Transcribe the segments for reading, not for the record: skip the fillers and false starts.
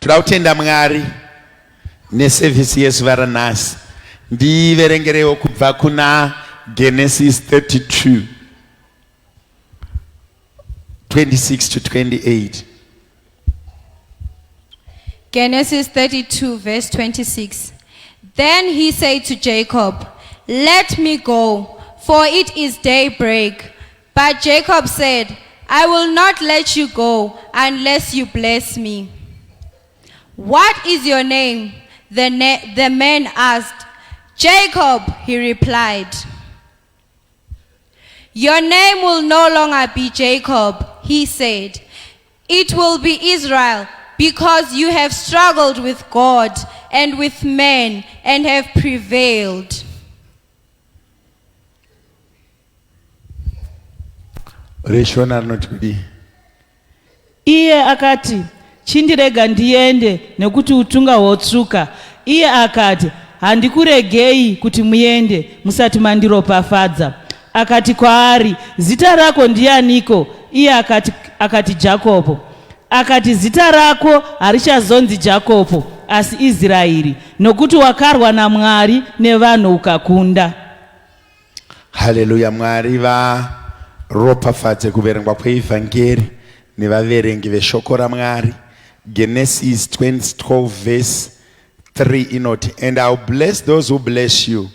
Toda kutenda Mwari nesevhisi yezuva ranhasi. Ndiverengerewo kubva kuna Genesis 32 26 to 28. Genesis 32, verse 26. Then he said to Jacob, Let me go, for it is daybreak. But Jacob said, I will not let you go unless you bless me. What is your name? The, the man asked. Jacob, he replied. Your name will no longer be Jacob, he said. It will be Israel, because you have struggled with God and with men and have prevailed. Reshona rinoti kudii? Iye akati, Chindirega ndiende, nekuti utunga hwotsvuka. Iye akati, Handikuregei kuti muende musati mandiropafadza. Akati kwaari, Zita rako ndianiko? Iye akati, akati Jakobho. Akati, Zita rako harichazonzi Jakobho, asi Israeri, nokuti wakarwa naMwari nevanhu ukakunda. Haleluya Mwari varopafadze kuverengwa kweivhangeri nevaverengi veshoko raMwari. Genesis 12 verse 3 inoti and I will bless those who bless you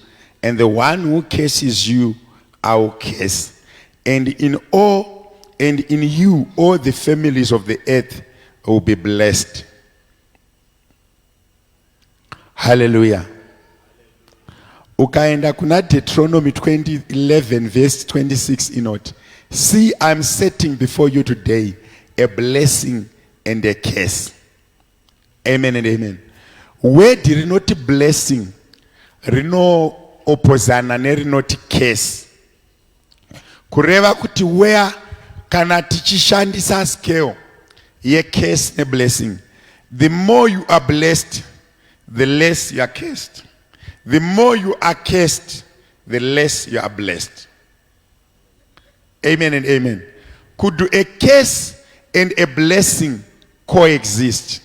and the one who curses you I will curse and in all and in you all the families of the earth will be blessed. Hallelujah. Ukaenda kuna Deuteronomy 2011 verse 26 inoti, See I'm setting before you today a blessing and a curse. Amen and amen. Word rinoti blessing rinoopozana nerinoti curse. Kureva kuti where kana tichishandisa scale yecurse neblessing, the more you are blessed, the less you are cursed. The more you are cursed, the less you are blessed. Amen and amen. Could a curse and a blessing coexist?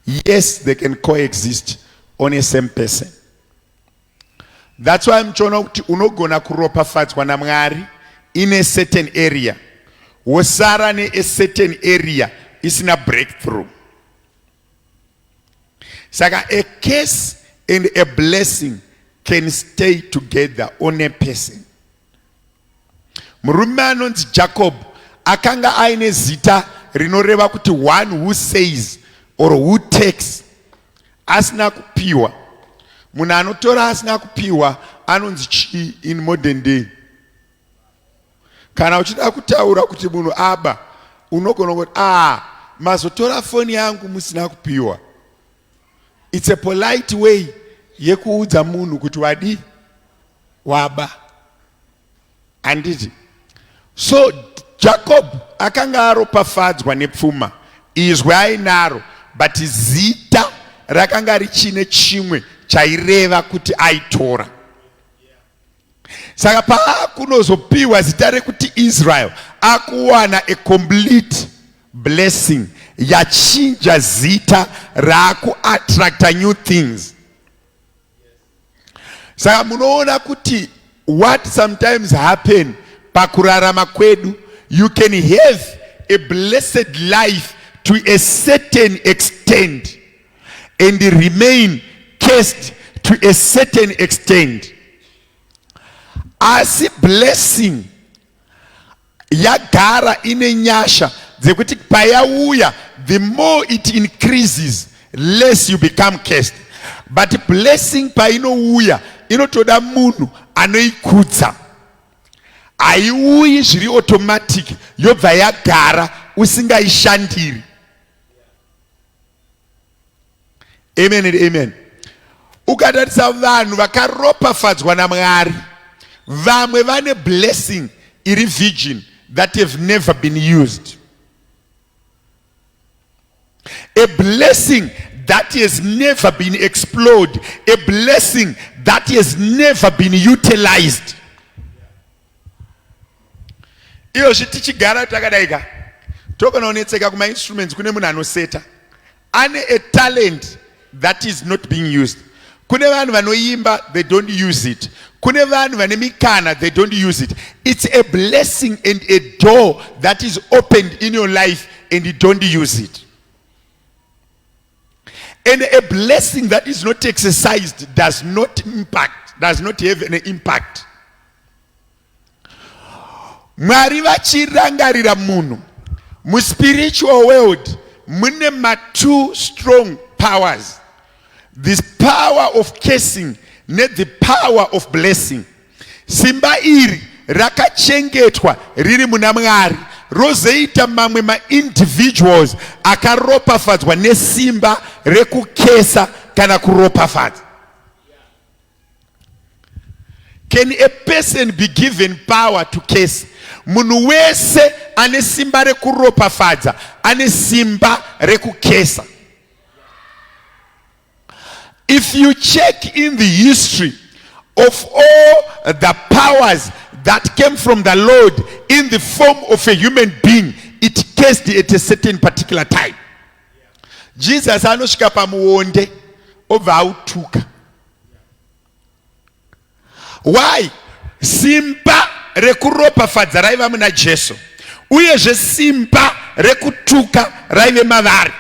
Yes, they can coexist on a same person. That's why muchiona kuti unogona kuropafadzwa naMwari in a certain area wosara ne a certain area isina breakthrough. Saka a curse and a blessing can stay together on a person. Murume anonzi Jacob akanga aine zita rinoreva kuti one who says or who takes asina kupiwa. Munhu anotora asina kupiwa anonzi chii in modern day? Kana uchida kutaura kuti munhu aba unogona kuti ah, mazotora foni yangu musina kupiwa. It's a polite way yekuudza munhu kuti wadii waba handiti so Jacob akanga aropafadzwa nepfuma izwi ainaro but zita rakanga richine chimwe chaireva kuti aitora saka paakunozopiwa zita rekuti Israel akuwana a complete blessing yachinja zita raakuattracta new things Saka munoona kuti what sometimes happen pakurarama kwedu, you can have a blessed life to a certain extent and remain cursed to a certain extent. Asi blessing yagara ine nyasha dzekuti payauya the more it increases less you become cursed but blessing painouya inotoda munhu anoikudza haiuyi zviri automatic yobva yagara usingaishandiri Amen and amen. Ukatarisa vanhu vakaropafadzwa naMwari, vamwe vane blessing iri virgin that have never been used. A blessing that has never been explored, a blessing that has never been utilized. Iyozvi tichigara takadai ka, Togona kunetseka kumainstruments, kune munhu anoseta ane a talent that is not being used. Kune vanhu vanoimba, they don't use it. Kune vanhu vane mikana, they don't use it. It's a blessing and a door that is opened in your life and you don't use it. And a blessing that is not exercised does not impact, does not have an impact. Mwari vachirangarira munhu muspiritual world, mune ma-two strong powers, this power of cursing nethe power of blessing. Simba iri rakachengetwa riri muna Mwari, rozoita mamwe maindividuals akaropafadzwa nesimba rekukesa kana kuropafadza. Can a person be given power to curse? Munhu wese ane simba rekuropafadza ane simba rekukesa. If you check in the history of all the powers that came from the Lord in the form of a human being, it cursed at a certain particular time. Jesus anosvika pamuonde, obva autuka. Why? Simba rekuropafadza raiva muna Jesu, uyezve simba rekutuka raive mavari.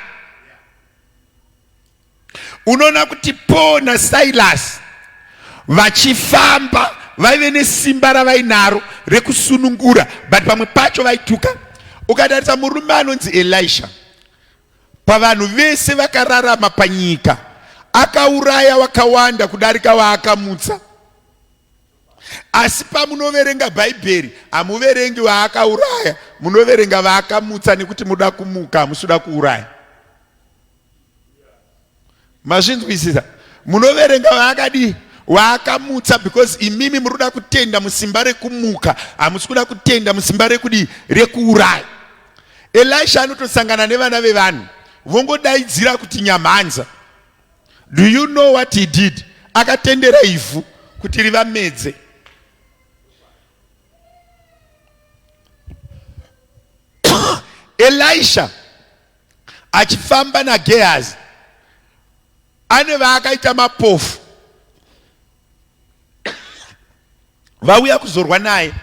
Unoona kuti Paul naSilas vachifamba vaive nesimba ravainaro rekusunungura, but pamwe pacho vaituka. Ukatarisa murume anonzi Elisha, pavanhu vese vakararama panyika, akauraya vakawanda kudarika vaakamutsa. Asi pamunoverenga Bhaibheri, hamuverengi vaakauraya, munoverenga vaakamutsa, nekuti muda kumuka, hamusi kuuraya. Mazvinzwisisa? Munoverenga vaakadii? Vaakamutsa, because imimi muri kuda kutenda musimba rekumuka, hamusi kuda kutenda musimba rekudii? Rekuuraya. Elisha anotosangana nevana vevanhu vongodaidzira kuti nyamhanza. Do you know what he did? Akatendera ivhu kuti rivamedze. Elisha achifamba naGehazi, ane vaakaita mapofu vauya kuzorwa naye,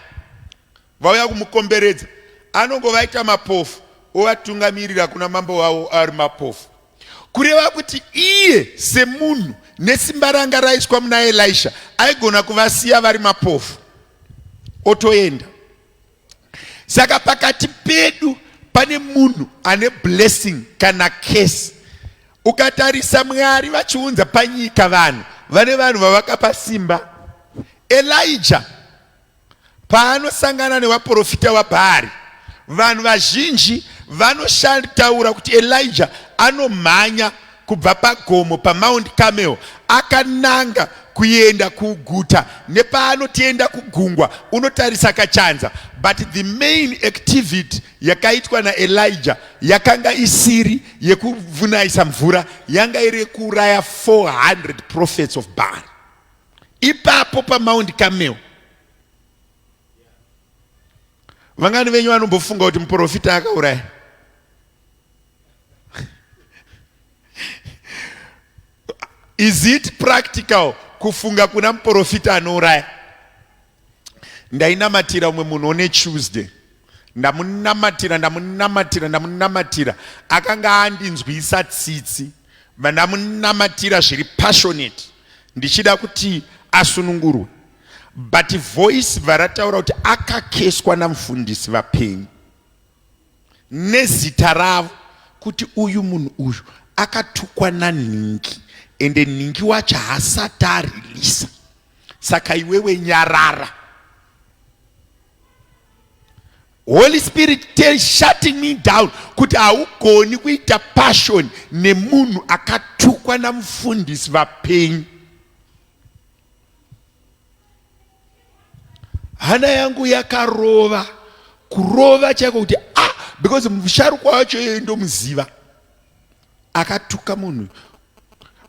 vauya kumukomberedza. Anongovaita mapofu, ovatungamirira kuna mambo wavo ari mapofu. Kureva kuti iye semunhu, nesimba ranga raiswa muna Elisha, aigona kuvasiya vari mapofu otoenda. Saka pakati pedu pane munhu ane blessing kana curse. Ukatarisa Mwari vachiunza panyika vanhu, vane vanhu vavakapa simba. Elijah paanosangana nevaprofita vaBhaari, vanhu vazhinji vanotaura kuti Elijah anomhanya kubva pagomo paMount Carmel akananga kuenda kuguta, nepaanotienda kugungwa unotarisa kachanza. But the main activity yakaitwa naElijah yakanga isiri yekuvunayisa mvura, yanga iri yekuuraya 400 prophets of Baal ipapo paMount Carmel. Vangani venyu vanombofunga kuti muprofita akauraya? Is it practical kufunga kuna muprofita anouraya? Ndainamatira umwe munhu one Tuesday. Ndamunamatira, ndamunamatira, ndamunamatira. Akanga andinzwisa tsitsi, vandamunamatira zviri passionate, ndichida kuti asunungurwe, but voice bva rataura kuti akakeswa namufundisi vapenyu nezita ravo, kuti uyu munhu uyu akatukwa nanhingi, ende nhingi wacho haasati arilisa, saka iwewe nyarara. Holy Spirit tell shutting me down kuti haugoni kuita passion nemunhu akatukwa namufundisi vapenyu. Hana yangu yakarova, kurova chaiko, kuti ah, because musharukwa wacho iyoyo ndomuziva, akatuka munhu.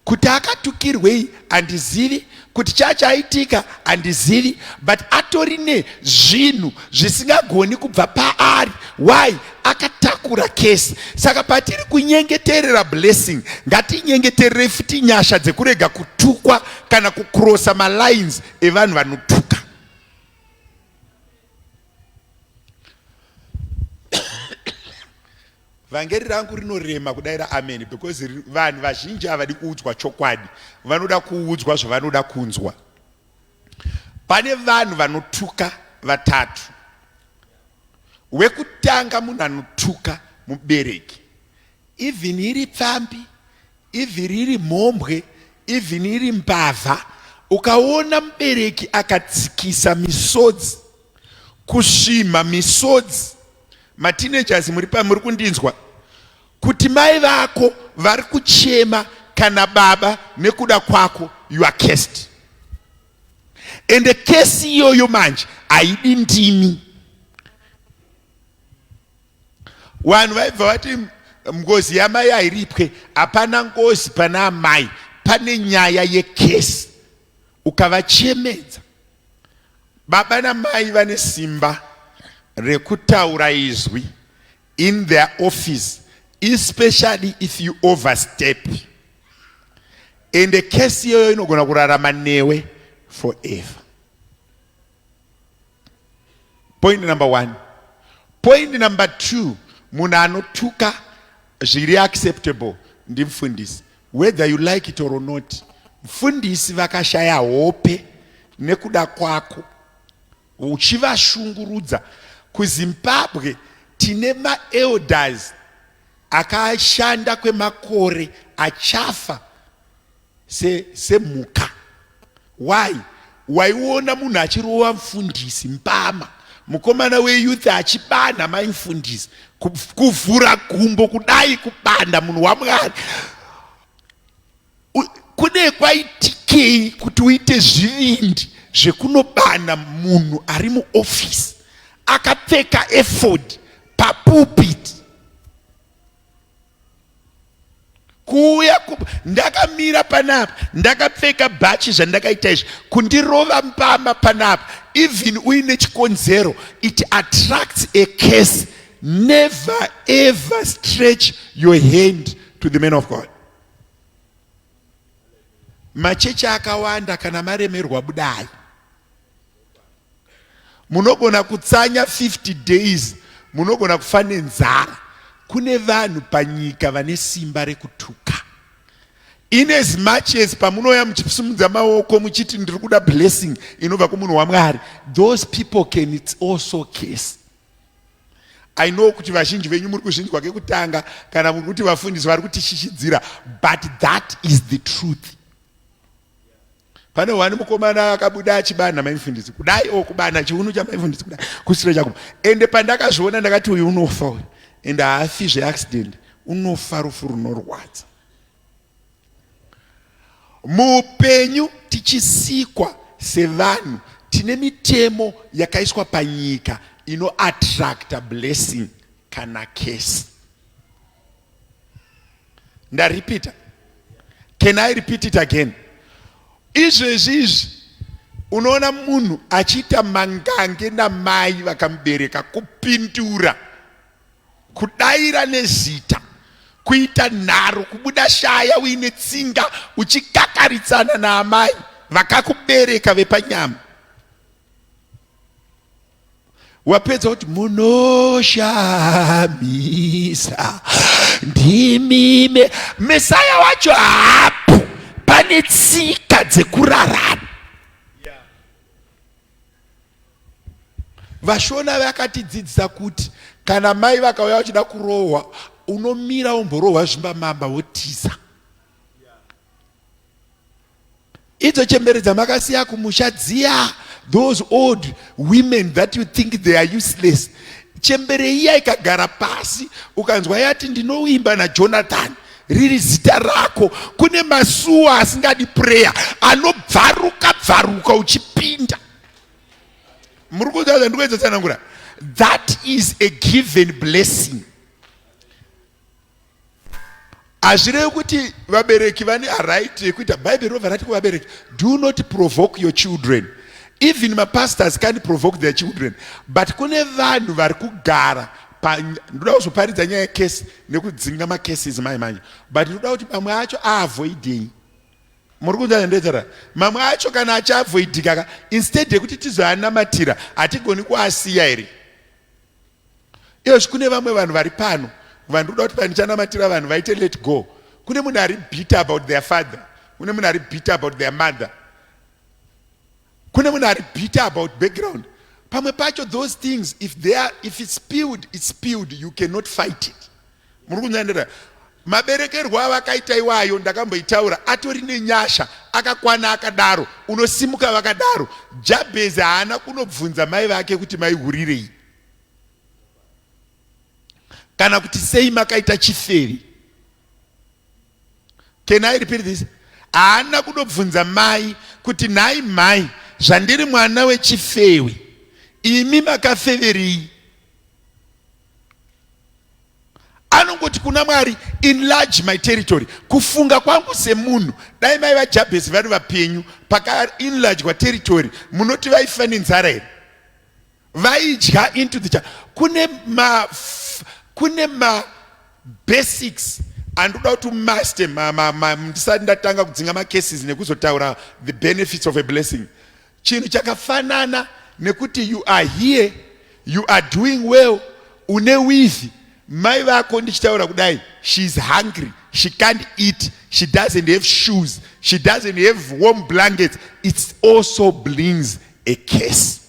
Kuti akatukirwei handizivi, kuti chachaitika handizivi, but atori nezvinhu zvisingagoni kubva paari. Why? Akatakura. Unotakura kesi. Saka patiri kunyengeterera blessing, ngatinyengeterere futi nyasha dzekurega kutukwa kana kucrossa malines evanhu vanotuka. Vhangeri rangu rinorema kudaira amen because vanhu vazhinji havadi kuudzwa chokwadi, vanoda kuudzwa zvavanoda kunzwa. Pane vanhu vanotuka vatatu. Wekutanga munhu anotuka mubereki, even iri pfambi, even iri mhombwe, even iri mbavha. Ukaona mubereki akatsikisa misodzi, kusvimha misodzi, mateenagers muri pamuri kundinzwa kuti mai vako vari kuchema kana baba nekuda kwako, you are cursed. Ende kesi iyoyo manje haidi ndimi. Vanhu vaibva vati ngozi yamai hairipwe. Hapana ngozi pana amai, pane nyaya yekesi. Ukavachemedza, baba namai vane simba rekutaura izwi in their office, especially if you overstep. Ende kesi iyoyo inogona kurarama newe forever. Point number 1. Point number 2, munhu anotuka zviri acceptable ndimufundisi, whether you like it or not. Mufundisi vakashaya hope nekuda kwako uchivashungurudza. KuZimbabwe tine maelders akashanda kwemakore achafa semhuka. Why? Waiona munhu achirova mufundisi mbama, mukomana weyouth achibanha mai mufundisi, kuvhura gumbo kudai, kubanda munhu waMwari. Kune kwaitikei kuti uite zvivindi zvekunobana munhu ari muofisi akapfeka efod papulpit? Kuuya ndakamira panapa ndakapfeka bhachi, zvandakaita izvi, kundirova mbama panapa, even uine chikonzero, it attracts a case. Never ever stretch your hand to the man of God. Machechi akawanda, kana maremerwa budai. Munogona kutsanya 50 days, munogona kufa nenzara. Kune vanhu panyika vane simba rekutuka. In as much as pamunouya muchisimudza maoko muchiti ndiri kuda blessing inobva kumunhu waMwari, those people can also curse. I know kuti vazhinji venyu muri kuzvinzwa kekutanga, kana muri kuti vafundisi vari kutishishidzira, but that is the truth. Pane wani mukomana akabuda achibana maimufundisi kudai, o kubana chiuno chamaimufundisi kudai, kusira chako. Ende pandakazviona ndakati uyu unofa uyu, ende haafi zveaccident, unofa rufu runorwadza. Muupenyu tichisikwa sevanhu tine mitemo yakaiswa panyika inoattracta blessing kana curse. Ndaripita. Can I repeat it again? Izvezvi izvi unoona munhu achiita mangange namai vakamubereka, kupindura, kudaira nezita, kuita nharo, kubuda shaya uine tsinga, uchikakaritsana naamai vakakubereka vepanyama. Wapedza kuti munoshamisa ndimime Mesaya wacho haapo. Pane tsika dzekurarama. Vashona vakatidzidzisa kuti kana mai vakauya vachida kurohwa, unomira womborohwa zvimbamamba wotiza. Idzo chembere dzamakasiya kumusha dziya, those old women that you think they are useless, chembere iya ikagara pasi ukanzwa yati ndinoimba naJonathan riri zita rako, kune masuwa asingadi prayer anobvaruka bvaruka uchipinda. Muri kunzwa zvandikuedza tsanangura? That is a given blessing. Hazvirevi kuti vabereki vane right yekuita. Bhaibheri robva rati kuvabereki, do not provoke your children. Even mapastors can't provoke their children, but kune vanhu vari kugara Ndoda kuzoparidza nyaya yecase nekudzinga macases mai manje, but ndoda kuti mamwe acho aavoidei. Muri kunzwa zvandoitaura? Mamwe acho kana achiavoidika ka, instead yekuti tizoanamatira, hatigoni kuasiya here? Iyozvi kune vamwe vanhu vari pano vandinoda kuti pandichanamatira vanhu vaite let go. Kune munhu ari bitter about their father, kune munhu ari bitter about their mother, kune munhu ari bitter about background. Pamwe pacho those things, if they are, if it's spilled, it's spilled, you cannot fight it. Muri kunzwa? Maberekerwo avakaita iwayo, ndakamboitaura, atori nenyasha, akakwana akadaro, unosimuka vakadaro. Jabhezi haana kunobvunza mai vake kuti maihurirei kana kuti sei makaita chiferi. Can I repeat this? Haana kunobvunza mai kuti nhai mai, zvandiri mwana wechifewe, imi makafeverei? Anongoti kuna Mwari, enlarge my territory. Kufunga kwangu semunhu, dai mai vaJabhezi vari vapenyu pakaenlargwa territory, munoti vaifa nenzara here? Vaidya into the kune ma kune ma basics andinoda kuti umaste. Ndisati ndatanga kudzinga macases nekuzotaura the benefits of a blessing, chinhu chakafanana nekuti you are here, you are doing well, une weave, mai vako ndichitaura kudai, she is hungry, she can't eat, she doesn't have shoes, she doesn't have warm blankets. It's also brings a case.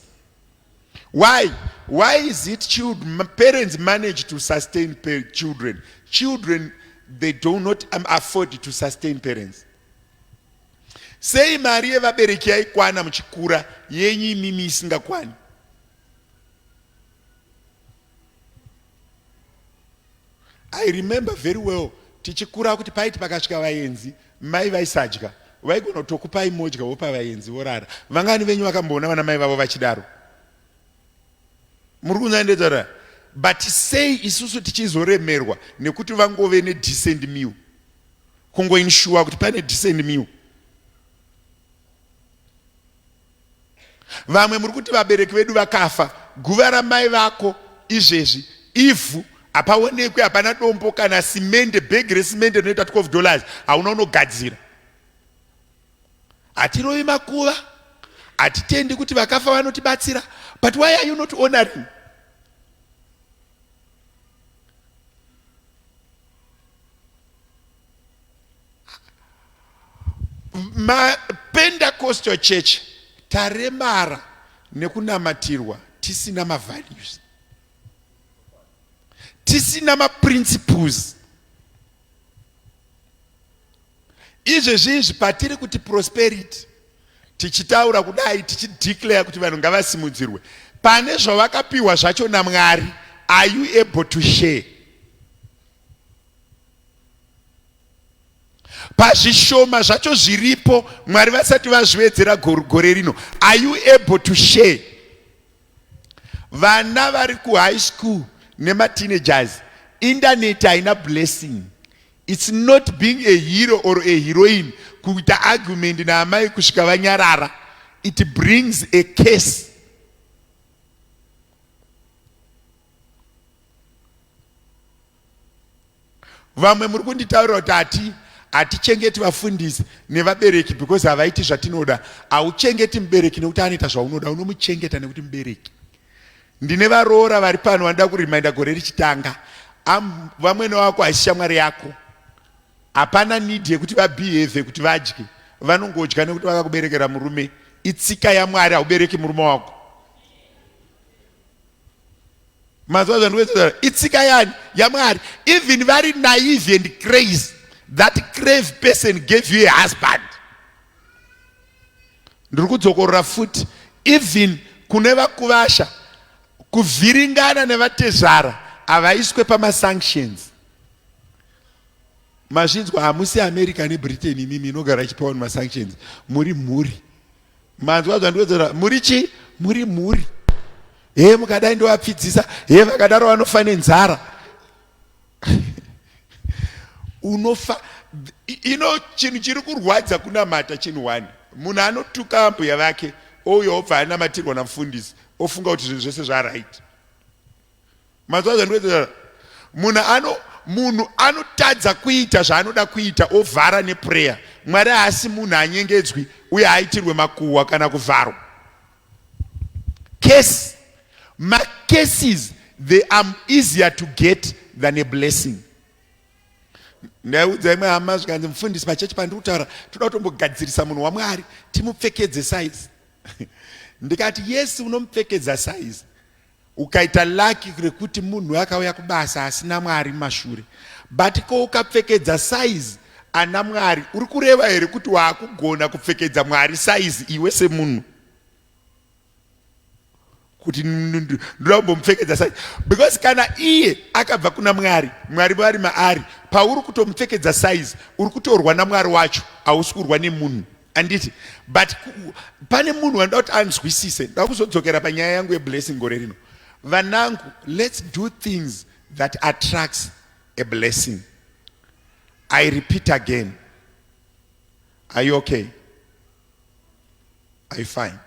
Why is it children, parents manage to sustain children, children they do not afford to sustain parents? Sei mari yevabereki yaikwana muchikura, yenyu imimi isingakwani? I remember very well tichikura kuti paiti pakasvika vaenzi, mai vaisadya, vaigona kutokupai modya, vopa vaenzi, vorara. Vangani venyu vakamboona vana mai vavo vachidaro? Muri kunzandetaura? But sei isusu tichizoremerwa nekuti vangove nedecent meal, kungoinsure kuti pane decent meal? Vamwe muri kuti vabereki vedu vakafa. Guva ramai vako izvezvi ivhu, hapaonekwi, hapana dombo kana simende. Bhegi resimende rinoita $12, hauna unogadzira. Hatirovi makuva, hatitendi kuti vakafa vanotibatsira, but why are you not honoring? MaPentecostal church taremara nekunamatirwa tisina mavalues, tisina maprinciples. Izvezvi izvi patiri kuti prosperity, tichitaura kudai, tichideclare kuti vanhu ngavasimudzirwe pane zvavakapiwa zvacho naMwari, are you able to share pazvishoma zvacho zviripo Mwari vasati vazviwedzera gore rino? Are you able to share? Vana vari kuhigh school nemateenagers, internet haina blessing. It's not being a hero or a heroine kuita argument naamai kusvika vanyarara. It brings a case. Vamwe muri kunditaurira kuti hati hatichengeti vafundisi nevabereki because havaiti zvatinoda. Hauchengeti mubereki nekuti anoita zvaunoda, unomuchengeta nekuti mubereki. Ndine varoora vari pano vanoda kurimainda gore richitanga, vamwene wako haisi shamwari yako. Hapana need yekuti vabehave kuti vadye, vanongodya nekuti vakakuberekera murume. Itsika yaMwari, haubereki murume wako. Mazuva zvandikuita itsika yani yaMwari. Even vari naive and crazy, that crave person gave you a husband. Ndiri kudzokorora futi, even kune vakuvasha kuvhiringana nevatezvara, havaiswe pamasanctions. Mazvinzwa? Hamusi America neBritain imimi inogara ichipa vanhu masanctions. Muri mhuri. Manzwa zvandikudzora? Muri chi muri mhuri. He, mukadai ndovapfidzisa, he, vakadaro vanofa nenzara. Unofa ino chinhu chiri kurwadza kunamata chinhu one. Munhu anotuka ambuya vake, ouya obva anamatirwa namufundisi, ofunga kuti zvinhu zvese zvaright. Mazuva zvandikuita munhu ano munhu anotadza kuita zvaanoda kuita ovhara neprayer. Mwari haasi munhu anyengedzwi uye haaitirwe makuhwa kana kuvharwa. Case macases they are easier to get than a blessing. Ndaiudza imwe hama zvikanzi mufundisi pachechi pandiri kutaura toda kutombogadzirisa munhu waMwari timupfekedze size. Ndikati yes unomupfekedza size Ukaita lucky rekuti munhu akauya kubasa asina Mwari mumashure but ko ukapfekedza size ana Mwari uri kureva here kuti waakugona kupfekedza Mwari size iwe semunhu kuti ndoda kumbomupfekedza size because kana iye akabva kuna Mwari, Mwari vari maari, pauri kutomupfekedza size uri kutorwa naMwari wacho, hausi kurwa nemunhu. Anditi but pane munhu wanoda kuti anzwisise. Ndoda kuzodzokera panyaya yangu yeblessing gore rino. Vanangu, let's do things that attracts a blessing. I repeat again. Are you okay? Are you fine?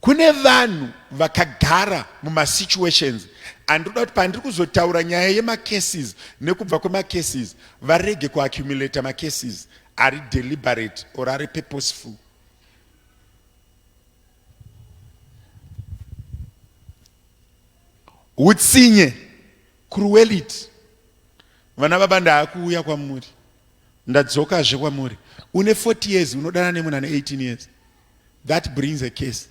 Kune vanhu vakagara mumasituations andinoda kuti pandiri kuzotaura nyaya yemacases nekubva kwemacases varege kuaccumulata macases ari deliberate or ari purposeful. Utsinye, cruelty. Vana baba ndaakuuya kwamuri ndadzokazve kwamuri. Une 40 years unodana nemunhu ane 18 years. That brings a case.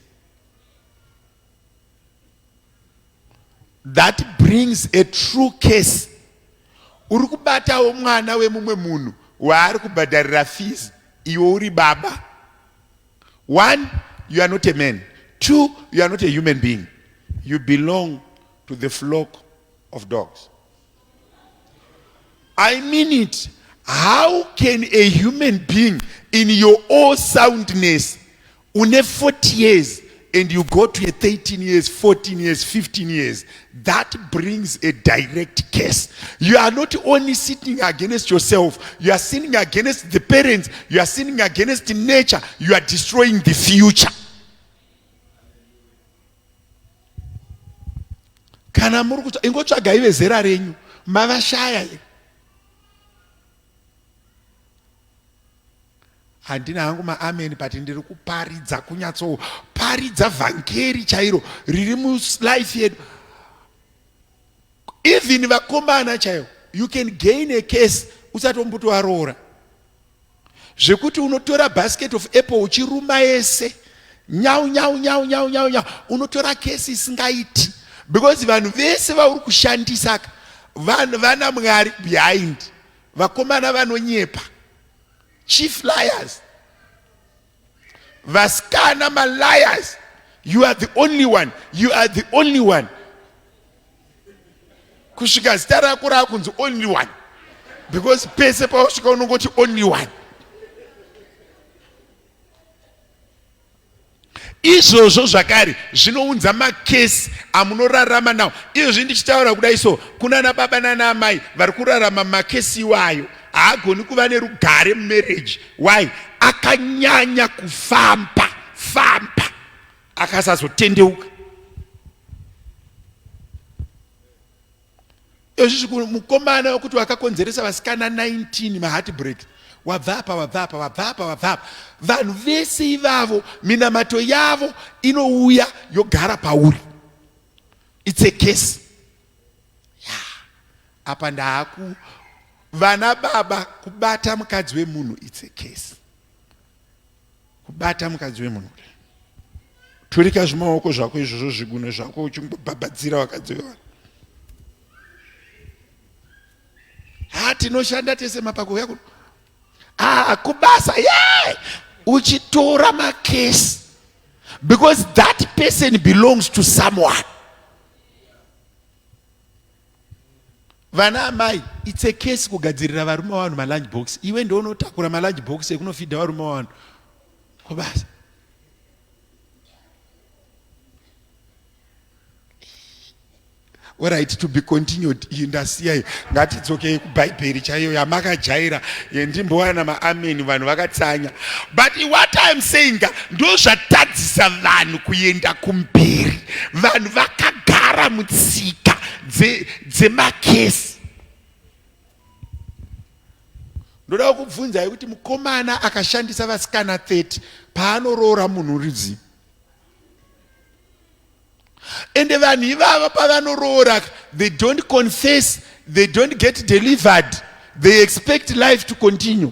That brings a true case. Uri kubatawo mwana wemumwe munhu waari kubhadharira fees iwe uri baba. One, you are not a man. Two, you are not a human being. You belong to the flock of dogs. I mean it. How can a human being in your all soundness une 40 years and you go to a 13 years, 14 years, 15 years, that brings a direct case. You are not only sitting against yourself, you are sinning against the parents, you are sinning against nature, you are destroying the future. Kana muri kutsva ingotsvagai vezera renyu mavashaya here? Handina hangu maamen but ndiri kuparidza kunyatsoparidza vhangeri chairo riri mulife yedu. Even vakomana chaivo you can gain a case usati wombotovaroora. Zvekuti unotora basket of apple uchiruma yese nyau nyau nyau nyau nyau nyau unotora kesi isingaiti because vanhu vese vauri kushandisa ka vanhu vana Mwari behind vakomana vanonyepa chief liars vasikana maliars you are the only one you are the only one kusvika zita rako raakunzi only one because pese pausvika unongoti only one izvozvo zvakare zvinounza makesi amunorarama nawo izvozvi ndichitaura kudai so kunana baba nana amai vari kurarama makesi iwayo haagoni kuva nerugare mumarriage why akanyanya kufamba famba akasazotendeuka izvizvi mukomana wekuti wakakonzeresa vasikana 19 maheartbreak wabva apa wabva apa wabva apa wabva apa vanhu vese ivavo minamato yavo inouya yogara pauri it's a case yeah. Apa ndaaku vana baba kubata mukadzi wemunhu it's a case kubata mukadzi wemunhu turika zvimaoko zvako izvozvo zvigunwe zvako uchingobhabhadzira vakadzi vevanhu ha tinoshanda tese mapako yako ah kubasa ye uchitora makesi because that person belongs to someone Vana amai it's a case kugadzirira varume vavanhu malunch box iwe ndounotakura malunch box ekunofidha varume vavanhu kubasa. Alright, to be continued. Iyi ndasiya iyi. Ngatidzokei kuBhaibheri chaiyo yamakajaira yendimbowana maameni vanhu vakatsanya. But what I'm saying ndozvatadzisa vanhu kuenda kumberi. Vanhu vakagara mutsika dzemakesi. Ndoda kukubvunzai kuti mukomana akashandisa vasikana 30 paanoroora munhu rudzii? Ende vanhu ivava pavanoroora they don't confess, they don't get delivered, they expect life to continue.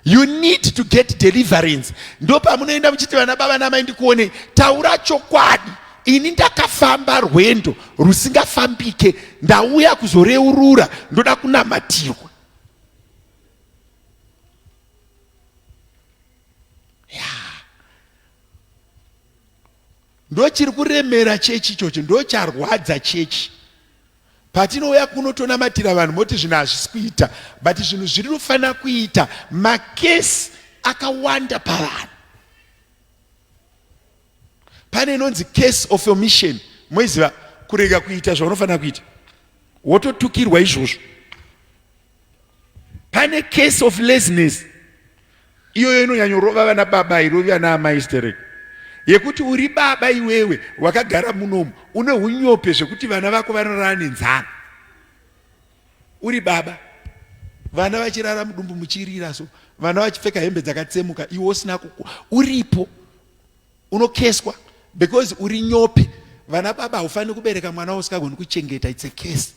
You need to get deliverance. Ndopamunoenda muchiti vana baba namai ndikuonei, taura chokwadi. Ini ndakafamba rwendo rusingafambike, ndauya kuzoreurura, ndoda kunamatirwa. Ndochiri kuremera chechi ichocho, ndocharwadza chechi. Patinouya kuno tonamatira vanhu moti zvinhu hazvisi kuita, but zvinhu zviri kufanira kuita makesi akawanda pavanhu. Pane inonzi case of omission, moiziva, kurega kuita zvaunofanira kuita wototukirwa izvozvo. Pane case of laziness, iyoyo inonyanyorova vana baba, hairovi vana amai sterek, yekuti uri baba iwewe wakagara munomu une unyope zvekuti vana vako vanorara nenzara. Uri baba, vana vachirara mudumbu muchirira so, vana vachipfeka hembe dzakatsemuka, iwe usina kuku uripo unokeswa because uri nyope. Vana baba haufaniri kubereka mwana usingagoni kuchengeta, it's a case.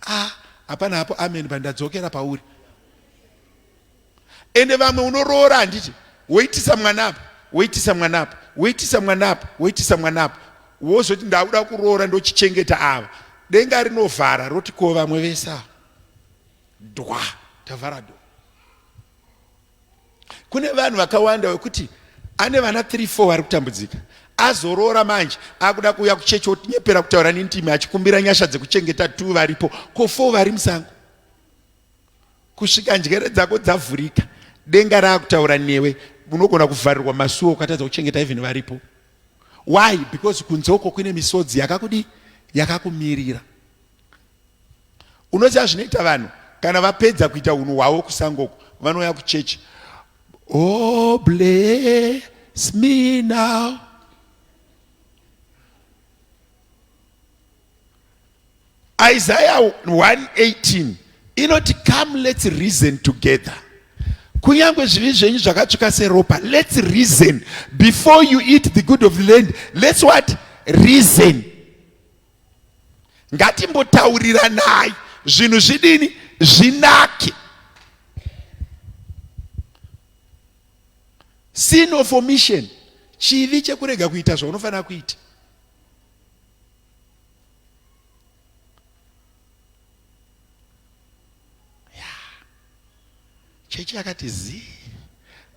Ah, hapana hapo amen, pandadzokera pauri. Ende vamwe unoroora handiti, woitisa mwana apa, woitisa mwana apa, woitisa mwana apa, woitisa mwana apa, wozoti ndakuda kuroora ndochichengeta ava. Denga rinovhara roti ko vamwe vese ava dwa tavhara dwa. Kune vanhu vakawanda wekuti ane vana 3 4 vari kutambudzika, azoroora manje akuda kuuya kuchechi otinyepera kutaura nendimi achikumbira nyasha dzekuchengeta 2 varipo, ko 4 vari musango. Kusvika njere dzako dzavhurika, denga raakutaura newe, unogona kuvharirwa masuo ukatadza kuchengeta even varipo. Why? Because kunze uko kune misodzi yakakudi yakakumirira. Unoziva zvinoita vanhu kana vapedza kuita unhu hwavo kusangoko, vanouya kuchechi, oh bless me now. Isaiah 1:18 inoti come let's reason together. Kunyange zvivi zvenyu zvakatsvuka seropa, let's reason before you eat the good of the land. Let's what? Reason. Ngatimbotauriranai zvinhu zvidini zvinake. Sin of omission, chivi chekurega kuita zvaunofanira kuita. Chechi yakati zii,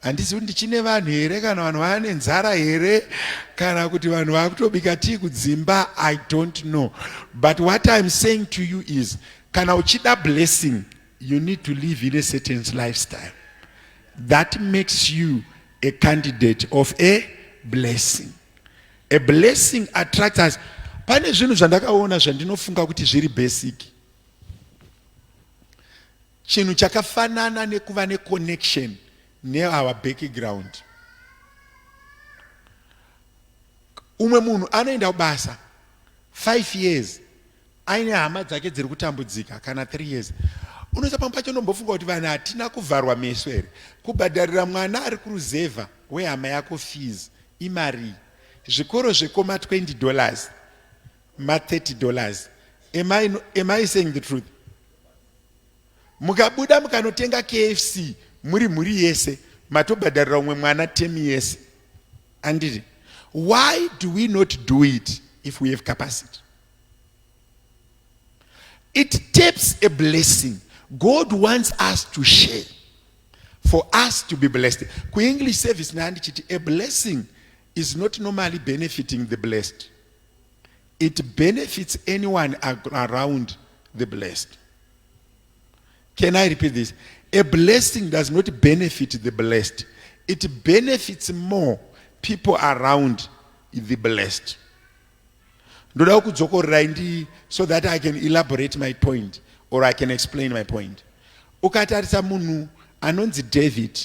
handizi kuti ndichine vanhu here, kana vanhu vane nzara here, kana kuti vanhu vakutobika tii kudzimba, I don't know. But what I'm saying to you is, kana uchida blessing, you need to live in a certain lifestyle that makes you a candidate of a blessing. A blessing attracts us. Pane zvinhu zvandakaona zvandinofunga kuti zviri basic. Chinhu chakafanana nekuva neconnection neour background. Umwe munhu anoenda kubasa 5 years aine hama dzake dziri kutambudzika, kana 3 years. Unoisa pamwe pacho unombofunga kuti vanhu hatina kuvharwa meso here? Kubhadharira mwana ari kuruzevha wehama yako fees imarii? Zvikoro zvekoma 20 dollars, ma 30 dollars. Am I saying the truth? Mukabuda mukanotenga KFC muri mhuri yese, matobhadharira umwe mwana temi yese. Anditi, why do we not do it if we have capacity? It taps a blessing. God wants us to share for us to be blessed. KuEnglish service nandichiti a blessing is not normally benefiting the blessed. It benefits anyone around the blessed. Can I repeat this? A blessing does not benefit the blessed. It benefits more people around the blessed. Ndoda kudzokorerai ndi so that I can elaborate my point or I can explain my point. Ukatarisa munhu anonzi David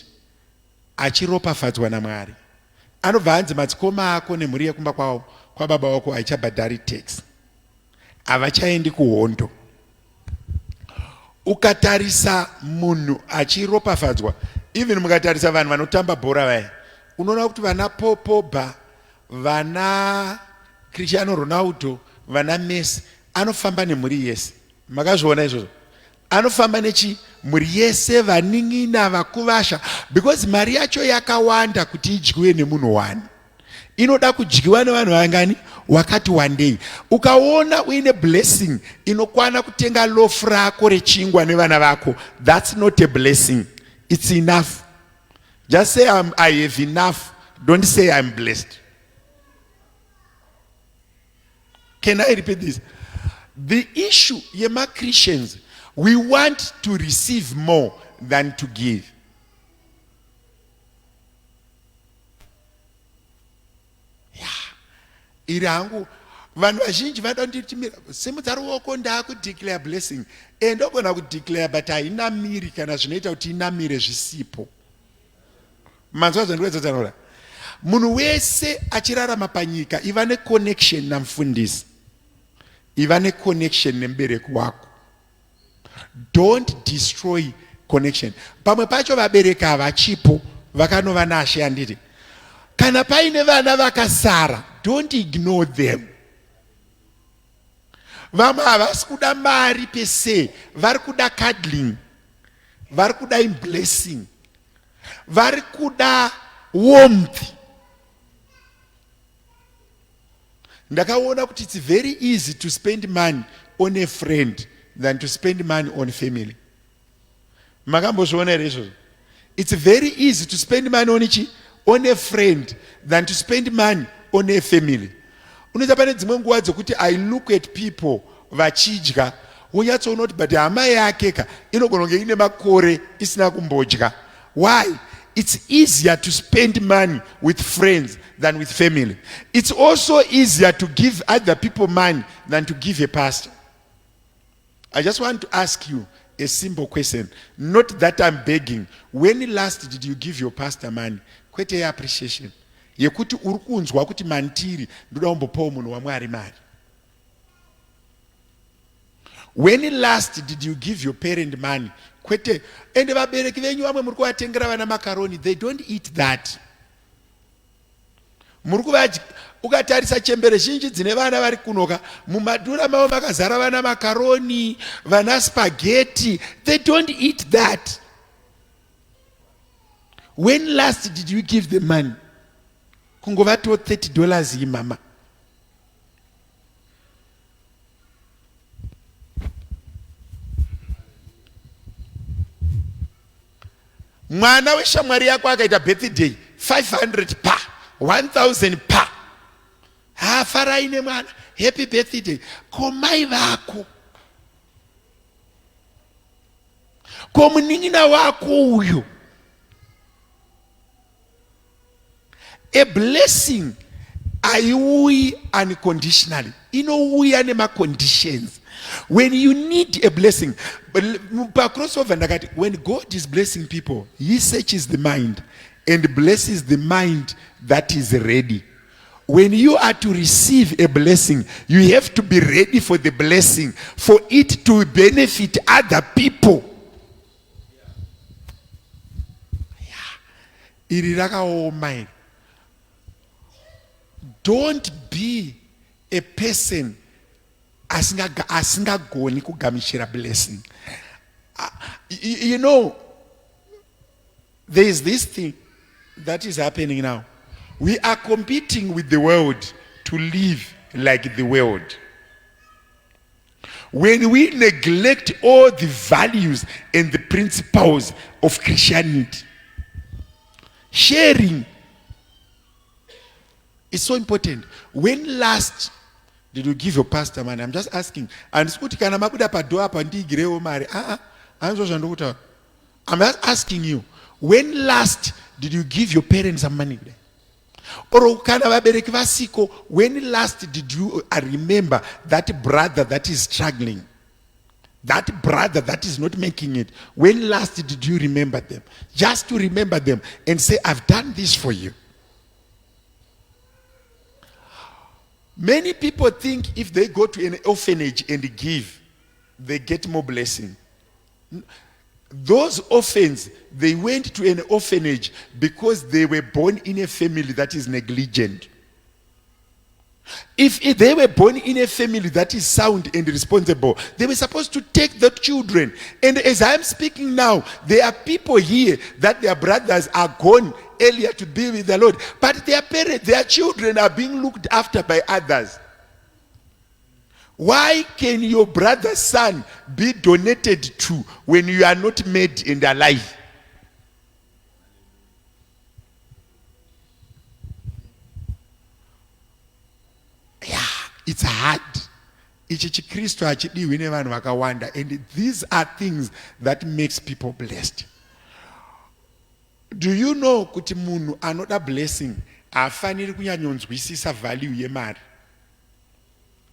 achiropafadzwa naMwari, anobva anzi madzikoma ako nemhuri yekumba kwavo kwababa wako haichabhadhari tax, havachaendi kuhondo. Ukatarisa munhu achiropafadzwa, even mukatarisa vanhu vanotamba bhora vaya, unoona kuti vana Popoba, vana Cristiano Ronaldo, vana Messi anofamba nemhuri yese. Makazviona izvozvo? Anofamba nechi mhuri yese, vanin'ina, vakuvasha, because mari yacho yakawanda kuti idyiwe nemunhu one. Inoda kudyiwa nevanhu vangani? Wakati wandei. Ukaona uine blessing inokwana kutenga loaf rako rechingwa nevana vako, that's not a blessing, it's enough. Just say I have enough, don't say I'm blessed. Can I repeat this? The issue yemaChristians, we want to receive more than to give. Yeah. Iri hangu vanhu vazhinji vanoda kunditimira simudza ruoko ndaakudeclare blessing e ndogona kudeclare but hainamiri kana zvinoita kuti inamire zvisipo. Manzwa zvandikuedza munhu wese achirarama panyika iva neconnection namufundisi, iva neconnection nemubereki wako. Don't destroy connection. Pamwe pacho vabereki havachipo, vakanova nashe handiti. Kana paine vana vakasara, don't ignore them. Vamwe havasi kuda mari pese, vari kuda cuddling, vari kuda blessing, vari kuda warmth. Ndakaona kuti it's very easy to spend money on a friend than to spend money on family. Makambozviona here izvozvo? It's very easy to spend money on chi? On a friend than to spend money on a family. Unoita pane dzimwe nguva dzekuti I look at people vachidya, wonyatsoona kuti but hama yake ka inogona kunge ine makore isina kumbodya. Why? It's easier to spend money with friends than with family. It's also easier to give other people money than to give a pastor. I just want to ask you a simple question. Not that I'm begging. When last did you give your pastor money? Kwete yeappreciation. Yekuti uri kunzwa kuti mandiri ndoda kumbopawo munhu waMwari mari. When last did you give your parent money? Kwete, ende vabereki venyu vamwe muri kuvatengera vana macaroni, they don't eat that. Muri kuvadya, ukatarisa chembere zhinji dzine vana vari kunoka, mumadura mavo makazara vana macaroni, vana spaghetti, they don't eat that. When last did you give them money? Kungovatiwo $30 iyi mama. Mwana weshamwari yako akaita birthday 500 pa 1000 pa, ha, farai nemwana, happy birthday. Ko mai vako, ko munin'ina wako uyo? A blessing haiuyi unconditionally, inouya nemaconditions. When you need a blessing, pacrossover ndakati when God is blessing people, he searches the mind and blesses the mind that is ready. When you are to receive a blessing, you have to be ready for the blessing, for it to benefit other people. Iri rakaoma iri. Don't be a person asingagoni kugamuchira blessing. You know, there is this thing that is happening now. We are competing with the world to live like the world. When we neglect all the values and the principles of Christianity, sharing is so important. When last did you give your pastor money? I'm just asking. Handisi kuti kana mabuda padoor apa ndiigirewo mari. Ah, hanzvo zvandikutaura. I'm just asking you, when last did you give your parents some money? Or kana vabereki vasiko, when last did you remember that brother that is struggling? That brother that is not making it, when last did you remember them? Just to remember them and say, I've done this for you. Many people think if they go to an orphanage and give, they get more blessing. Those orphans, they went to an orphanage because they were born in a family that is negligent. If they were born in a family that is sound and responsible, they were supposed to take the children. And as I'm speaking now, there are people here that their brothers are gone earlier to be with the Lord, but their parents, their children are being looked after by others. Why can your brother's son be donated to when you are not made and alive? Yeah, it's hard. Ichi chiKristu hachidiwi nevanhu vakawanda, and these are things that makes people blessed. Do you know kuti munhu anoda blessing haafaniri kunyanyonzwisisa value yemari?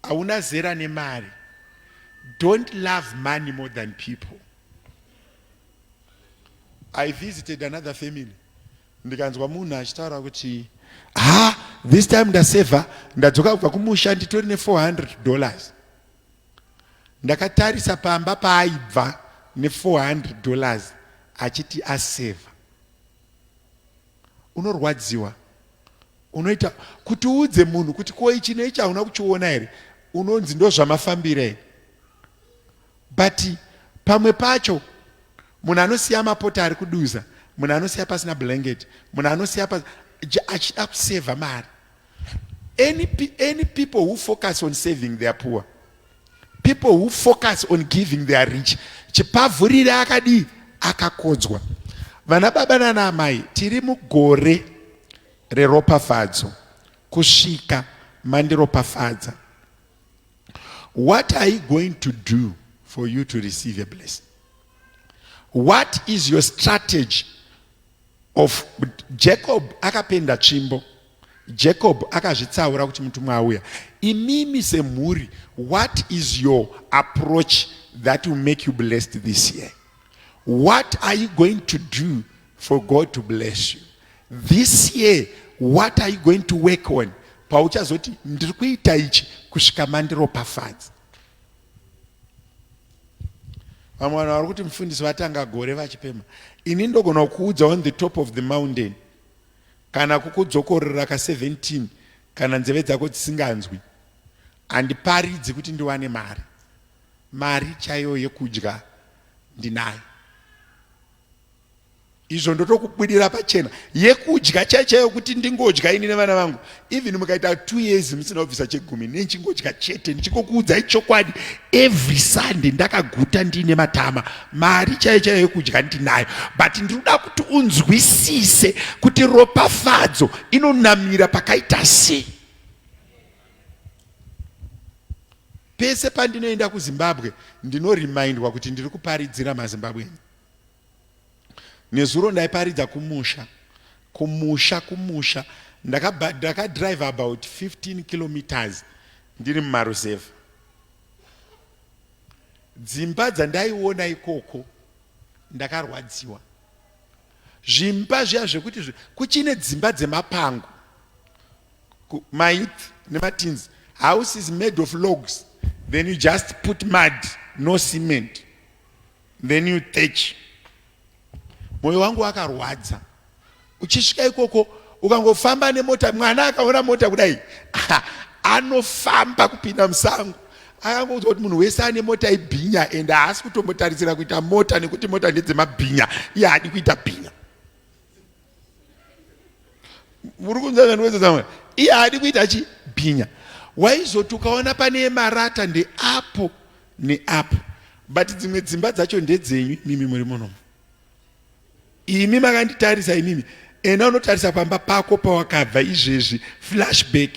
Hauna zera nemari. Don't love money more than people. I visited another family, ndikanzwa munhu achitaura kuti, ha, this time ndasevha, ndadzoka kubva kumusha, nditori ne$400. Ndakatarisa pamba paaibva ne$400 achiti asevha. Unorwadziwa, unoita kuti uudze munhu kuti ko ichi neichi hauna kuchiona here? Unonzi ndo zvamafambira here? But pamwe pacho munhu anosiya mapota ari kuduza, munhu anosiya pasina blanket, munhu anosiya achida kusevha mari. Any people who focus on saving, they are poor. People who focus on giving, they are rich. Chipavhurire akadii? Akakodzwa. Vana baba nana amai, tiri mugore reropafadzo kusvika mandiropafadza. What are you going to do for you to receive a blessing? What is your strategy of Jacob? Akapenda tsvimbo. Jacob akazvitsaura kuti mutumwa auya. Imimi semhuri, what is your approach that will make you blessed this year? What are you going to do for God to bless you this year? What are you going to work on pauchazoti ndiri kuita ichi kusvika mandiropafadza? Vamwe vanhu vari kuti mufundisi vatanga gore vachipema. Ini ndogona kukuudza on the top of the mountain kana kukudzokorera ka17 kana nzeve dzako dzisinganzwi. Handiparidzi kuti ndiwane mari. Mari chaiyo yekudya ndinayo. Izvo ndotokubudira pachena, yekudya chai chaiyo kuti ndingodya ini nevana vangu. Even mukaita 2 years musina kubvisa chegumi, nechingodya chete, ndichingokuudzai chokwadi, every Sunday ndakaguta, ndiine matama. Mari chaiyo chaiyo yekudya ndinayo, but ndinoda kuti unzwisise kuti ropafadzo inonamira pakaita sei. Pese pandinoenda kuZimbabwe, ndinorimindwa kuti ndiri kuparidzira maZimbabweni. Nezuro ndaiparidza kumusha, kumusha, kumusha. Ndakadrive about 15 kilometers ndiri mumaruzevha. Dzimba dzandaiona ikoko, ndakarwadziwa. Zvimba zviya zvekuti kuchine dzimba dzemapango, mayouth nemateens, house is made of logs, then you just put mud, no cement, then you thatch. Mwoyo wangu wakarwadza. Uchisvika ikoko, ukangofamba nemota, mwana akaona mota kudai anofamba kupinda musango. Akangoudzwa kuti munhu wese ane mota ibhinya, ende haasi kutombotarisira kuita mota nekuti mota ndedzemabhinya. Iye haadi kuita bhinya. Muri kunzwa zvandikuedza? Iye haadi kuita chibhinya. Waizoti ukaona pane marata ndeapo neapo, but dzimwe dzimba dzacho ndedzenyu imimi muri munomu, imi makanditarisa imimi. Enda unotarisa pamba pako pawakabva izvezvi, flashback,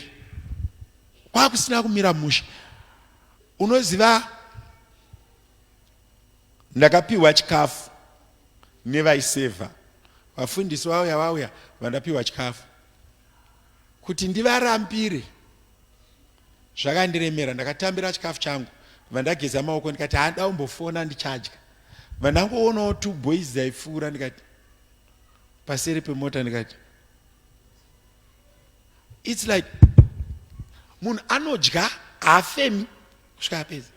kwakusina kumira mushe. Unoziva, ndakapiwa chikafu nevaisevha. Vafundisi vauya, vauya, vandapiwa chikafu. Kuti ndivarambire zvakandiremera. Ndakatambira chikafu changu, vandageza maoko, ndikati handa umbofona ndichadya. Vandangoonawo two boys dzaipfuura, ndikati paseri pemota, ndikati it's like munhu anodya haafemi kusvika apedza.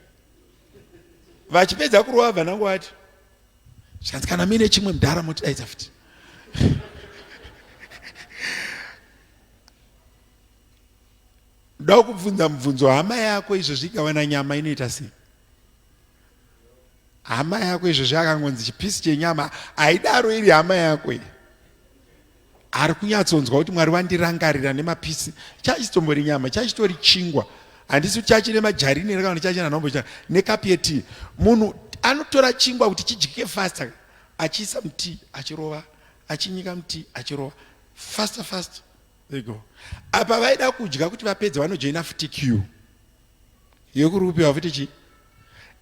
Vachipedza kurova vanangovati zvikanzi kana muine chimwe mudhara motidaidza futi. Ndoda kubvunza mubvunzo, hama yako izvozvi ikawana nyama inoita sei? Hama yako izvozvi akangonzi chipisi chenyama, haidaro iri hama yako iyi. Ari kunyatsonzwa kuti Mwari vandirangarira nemapisi, chachitombori nyama, chachitori chingwa, handisi kuti chachine majarini here kana chachina nhombo cha nekapu yetii. Munhu anotora chingwa kuti chidyike faster, achiisa mutii achirova, achinyika mutii achirova, faster faster they go. Apa vaida kudya kuti vapedze vanojoina futi queue yekuri kupiwa futi chii.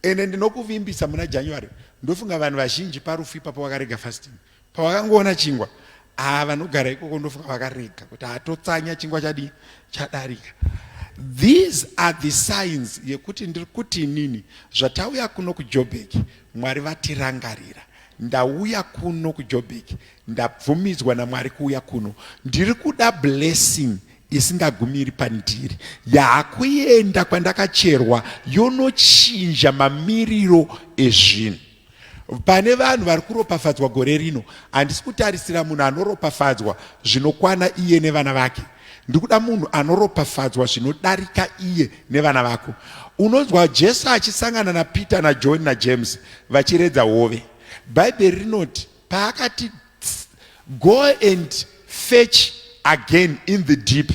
Ende ndinokuvimbisa muna January ndofunga vanhu vazhinji parufu ipapo vakarega fasting pavakangoona chingwa. Haa, vanogara ikoko ndofunga vakarega kuti hatotsanya chingwa chadii chadarika. These are the signs yekuti ndiri kuti inini zvatauya kuno kuJoburg, Mwari vatirangarira. Ndauya kuno kuJoburg, ndabvumidzwa naMwari kuuya kuno. Ndiri kuda blessing isingagumiri pandiri, yaakuenda kwandakacherwa yonochinja mamiriro ezvinhu. Pane vanhu vari kuropafadzwa gore rino. Handisi kutarisira munhu anoropafadzwa zvinokwana iye nevana vake. Ndikuda munhu anoropafadzwa zvinodarika iye nevana vako. Unonzwa Jesu achisangana naPeter naJohn naJames vachiredza hove. Bhaibheri rinoti paakati go and fetch again in the deep,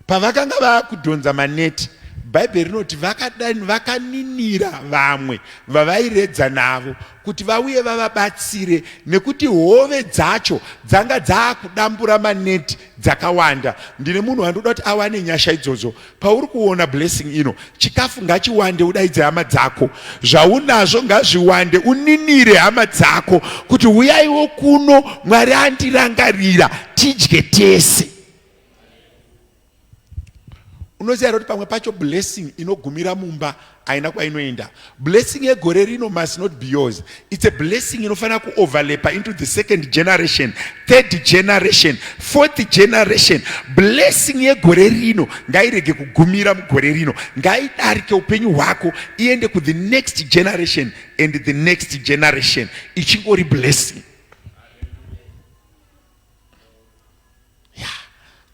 pavakanga vaakudhonza maneti, Bhaibheri rinoti vakaninira vamwe vavairedza navo kuti vauye vavabatsire, nekuti hove dzacho dzanga dzaakudambura maneti dzakawanda. Ndine munhu wandoda kuti awane nyasha idzodzo. Pauri kuona blessing ino, chikafu ngachiwande, udaidze hama dzako, zvaunazvo ngazviwande, uninire hama dzako kuti uyaiwo kuno, Mwari andirangarira, tidye tese. Unoziva here kuti pamwe pacho blessing inogumira mumba, haina kwainoenda? Blessing yegore rino must not be yours. It's a blessing inofanira kuoverlapa into the second generation, third generation, fourth generation. Blessing yegore rino ngairege kugumira mugore rino, ngaidarike upenyu hwako iende ku the next generation and the next generation, ichingori blessing. Ya,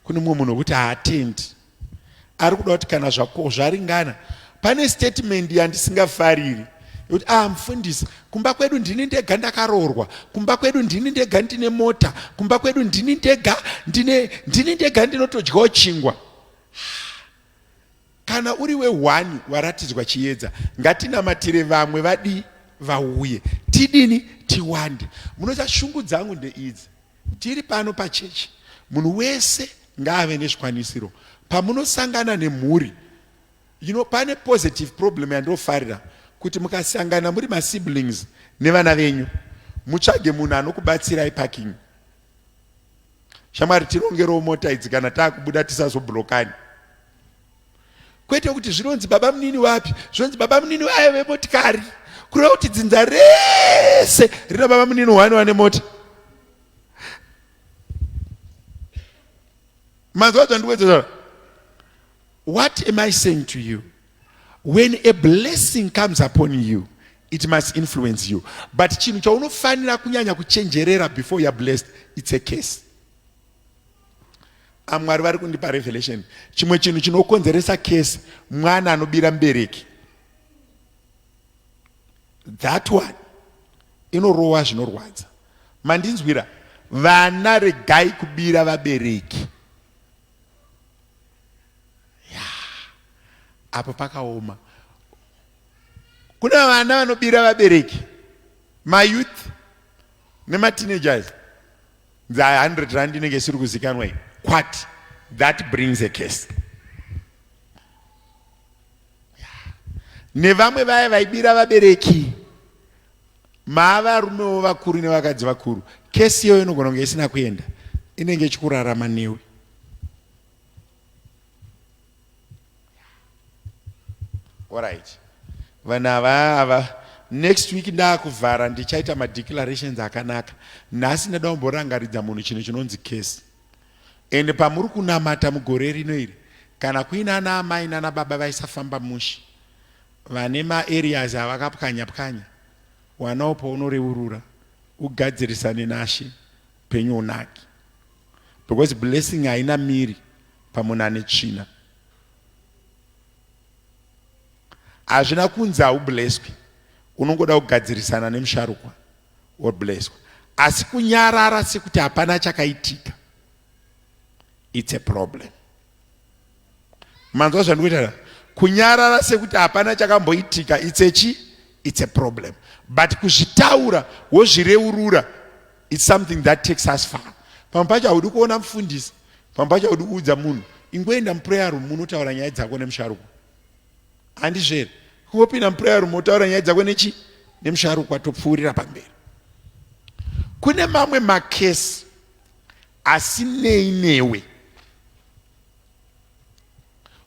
kune mumwe munhu wekuti haatendi, ari kuda kuti kana zvako zvaringana. Pane statement yandisingafariri yekuti ah, mufundisi, kumba kwedu ndini ndega ndakaroorwa, kumba kwedu ndini ndega ndine mota, kumba kwedu ndini ndega ndine, ndini ndega ndinotodyawo chingwa. Kana uri we1 waratidzwa chiedza, ngatinamatire vamwe vadii vauye, tidini tiwande. Munoita shungu dzangu ndeidzi. Tiri pano pachechi, munhu wese ngaave nezvikwanisiro. Pamunosangana nemhuri, you know, pane positive problem yandofarira kuti mukasangana muri masiblings nevana venyu, mutsvage munhu anokubatsirai parking. Shamwari, tirongerewo mota idzi kana taakubuda tisazoblokani. Kwete kuti zvinonzi baba munini wapi, zvinonzi baba munini vaye vemotikari, kureva kuti dzinza rese rina baba munini wani vane mota. Manzwa zvandikuedza? What am I saying to you? When a blessing comes upon you, it must influence you. But chinhu chaunofanira kunyanya kuchenjerera before you are blessed, it's a case. Amwari vari kundipa revelation. Chimwe chinhu chinokonzeresa case, mwana anobira mubereki. That one inorowa zvinorwadza. Mandinzwira? Vana, regai kubira vabereki. Ya, apo pakaoma. Kuna vana vanobira vabereki, mayouth nemateenagers. Dza 100 rand inenge isiri kuzikanwa iyi kwati, that brings a case. Nevamwe vaya vaibira vabereki, maavarumewo vakuru nevakadzi vakuru, kesi iyoyo inogona kunge isina kuenda, inenge ichikurarama newe. Alright. Vanhu ava ava next week ndakuvhara ndichaita madeclarations akanaka. Nhasi ndada kumborangaridza munhu chinhu chinonzi case. Ende pamuri kunamata mugore rino iri kana kuina ana amai nana baba vaisafamba mushe vane maareas avakapwanya pwanya wanawo paunoreurura ugadzirisane nashe upenyu hunaki because blessing haina miri pamunhu ane tsvina. Hazvina kunzi haubleswi, unongoda kugadzirisana nemusharukwa wobleswa, asi kunyarara sekuti hapana chakaitika it's a problem. Manzwa zvandikuita? Kunyarara sekuti hapana chakamboitika it's a chi it's a problem, but kuzvitaura wozvireurura it's something that takes us far. Pamwe pacho haudi kuona mufundisi, pamwe pacho haudi kuudza munhu, ingoenda muprayer room unotaura nyaya dzako nemusharukwa. Handizvo here? Kungopinda muprayer room wotaura nyaya dzako nechi nemusharukwa, topfuurira pamberi. Kune mamwe makesi asinei newe.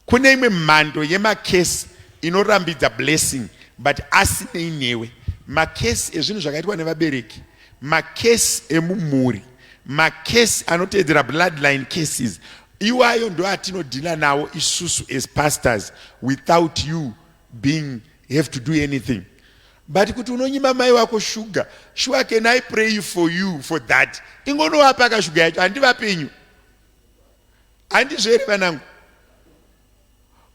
Kune imwe mhando yemakesi inorambidza blessing but asinei newe. Makesi ezvinhu zvakaitwa nevabereki, makesi emumhuri, makesi anoteedzera bloodline cases, iwayo ndoatinodhila nawo isusu as pastors without you being have to do anything. But kuti unonyima mai wako shuga, sure can I pray for you for that? Ingonovapa ka shuga yacho, handivapenyu. Handizvo here vanangu?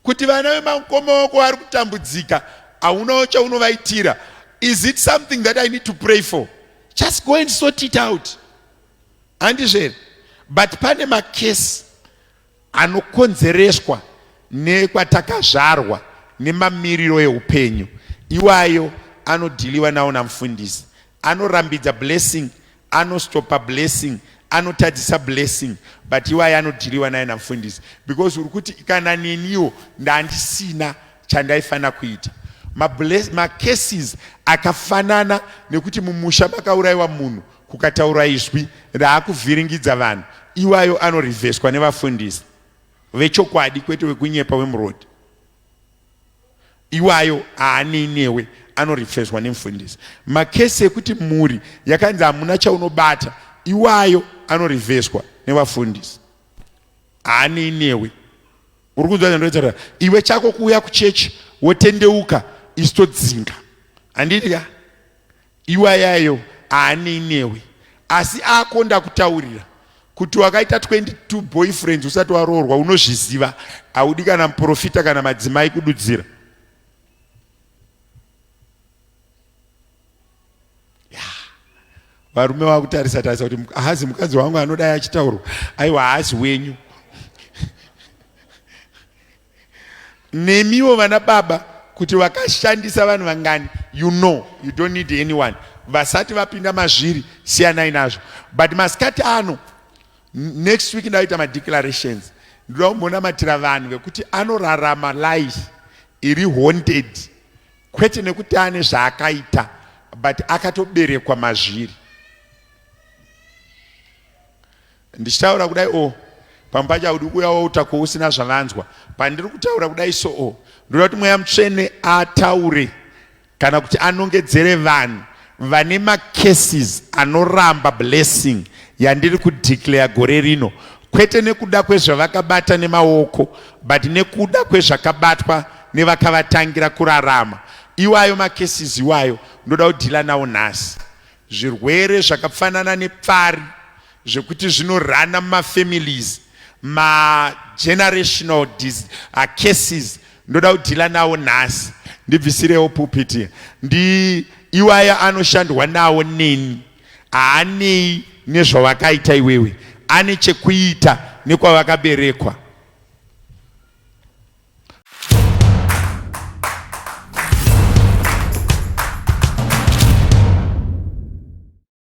Kuti vana vemamukoma wako vari kutambudzika, haunawo chaunovaitira. Is it something that I need to pray for? Just go and sort it out. Handizvo here? But pane makesi anokonzereswa nekwatakazvarwa nemamiriro eupenyu, iwayo anodhiliwa nawo namufundisi. Anorambidza blessing, anostopa blessing, anotadzisa blessing, but iwayo anodhiliwa naye namufundisi because uri kuti kana neniwo ndandisina chandaifanira kuita. Macases akafanana nekuti mumusha makaurayiwa munhu kukataura izwi raakuvhiringidza vanhu, iwayo anorivheswa nevafundisi vechokwadi kwete wekunyepa wemuroad. Iwayo haanei newe, anorifeswa nemufundisi. Makesi ekuti mhuri yakanzi hamuna chaunobata, iwayo anorivheswa nevafundisi, haanei newe. Uri kunzwa zvandinotaura? Iwe chako kuuya kuchechi wotendeuka, isu todzinga, handiti ka? Iwayayo haanei newe, asi ako ndakutaurira kuti wakaita 22 boyfriends usati waroorwa, unozviziva, haudi kana muprofita kana madzimai kududzira. Varume vakutarisa tarisa kuti haazi mukadzi wangu anodai achitaurwa, aiwa haazi wenyu. Nemiwo vana baba kuti vakashandisa vanhu vangani, you know you don't need anyone. Vasati vapinda mazviri siyanai nazvo. But masikati ano, next week ndaita madeclarations, ndoda kumbonamatira vanhu vekuti anorarama life iri haunted, kwete nekuti ane zvaakaita, but akatoberekwa mazviri. Ndichitaura kudai o oh, pamwe pacho haudi kuuya wauta kwousina zvavanzwa. Pandiri kutaura kudai so o oh, ndoda kuti Mweya Mutsvene ataure kana kuti anongedzere vanhu vane macases anoramba blessing yandiri kudeclare gore rino, kwete nekuda kwezvavakabata nemaoko, but nekuda kwezvakabatwa nevakavatangira kurarama. Iwayo macases iwayo ndoda kudhila nawo nhasi. Zvirwere zvakafanana nepfari zvekuti zvinorana mumafamilies, magenerational cases ndoda kudhila nawo nhasi. Ndibvisirewo pulpit ndi iwaya anoshandwa nawo neni, haanei nezvawakaita iwewe, ane chekuita nekwavakaberekwa.